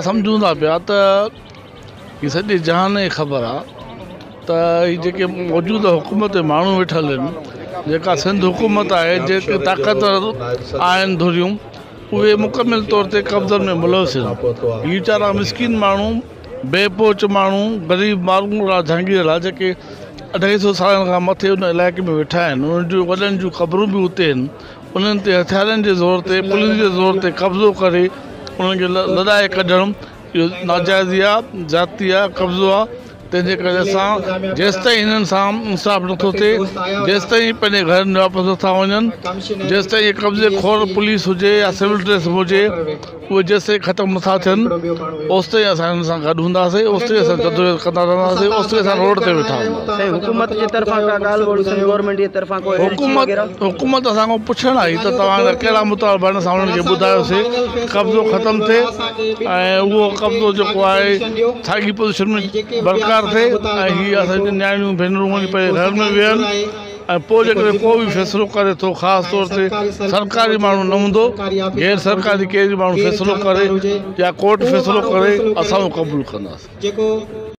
اسان سمجهون ٿا پيا ته هي سڄي جهان کي خبر آ ته هي جيڪي موجوده حڪومت ۾ ماڻهو ويٺل آهن جيڪا سنڌ حڪومت آهي جيڪي طاقتور آهن ڌريون اهي مڪمل طور تي قبضن ۾ ملوث آهن هي ويچارا مسڪين ماڻهو بي پهچ ماڻهو غريب ماڻهو جهانگيئڙا جيڪي اڍائي سو سالن کان مٿي ان علائقي ۾ ويٺا آهن انهن جون وڏن جون قبرون به اتي آهن انهن تي هٿيارن جي زور تي پوليس جي زور تي قبضو ڪري انهن کي لڏائي ڪڍڻ اهو ناجائزي آ، زيادتي آ، قبضو آ، تنهن جي ڪري اسان جيستائين هنن سان انصاف نٿو ٿئي، جيستائين پنهنجي گهرن ۾ واپس نٿا وڃن، جيستائين اهي قبضي خور پوليس هجي يا سول ڊريس ۾ هجي اهي جيستائين ختم نٿا ٿين اوستائين اسان هنن سان گڏ هونداسين، اوستائين اسان جدوجهد ڪندا رهنداسين، اوستائين اسان روڊ تي ويٺا هونداسين. سائين حڪومت جي طرفان ڪا ڳالهه ٻولهه سنڌ گورنمينٽ جي طرفان ڪو ايلچي وغيره؟ حڪومت اسان کان پڇڻ آئي ته توهان جا ڪهڙا مطالبا آهن اسان انهن کي ٻڌايوسين قبضو ختم ٿئي ۽ اهو قبضو جيڪو آهي ساڳي پوزيشن ۾ برقرار ٿئي ۽ هي اسان جون نياڻيون ڀينرون وڃي پنهنجي گهرن ۾ ويهن ۽ پوء جيڪڏهن ڪو به فيصلو ڪري ٿو خاص طور تي سرڪاري ماڻهو نه هوندو غير سرڪاري ڪير به ماڻهو فيصلو ڪري يا ڪورٽ فيصلو ڪري اسان اهو قبول ڪنداسين.